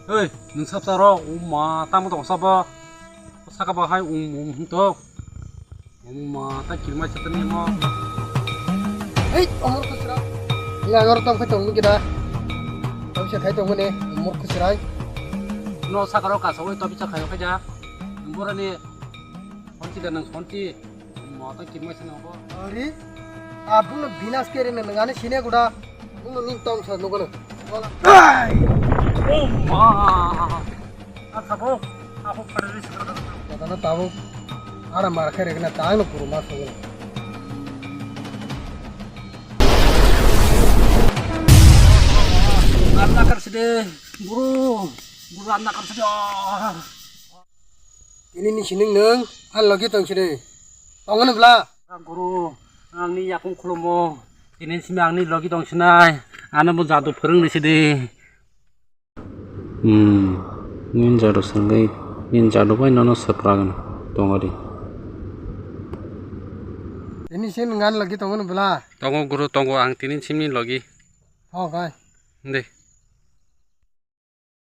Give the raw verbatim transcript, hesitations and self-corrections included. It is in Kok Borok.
Hei, nwng sap saro, uma, tamo tong sabo. Saka bahai um, um, hwntok. Uma, ta kirmai sata ni mo. Hei, omor kusra. Nga ngor tong khe tong kida. Tong se khai tong ne, omor kusra. No sakaro ka sawai to bisa khayo khaja. Borani sonti da nang sonti. Uma, ta kirmai sata ni mo. Ari, abun binas kere nang ani sine guda. Nung ning tong sa nung. Ai! Uma. Ang sabo, ako pharwi sikha. Dadano tabuk. Ara mar khairek na tang no puru mas nung. Anna kar side, guru, guru anna kar side. Tini ni sining nung, an logi tong side. Tong ano bla. Guru, ang ni yakung khulumo. Tini simi ang ni logi tong sinai. Ano bo jadu phwrwng ni side. Hmm, nini jadu swngwi, nini jadu bai nono swprak tongo di. Tini sin ngan lagi tongo no bla? Tongo guru, tongo, ang tini simi logi. Ho kai. Di.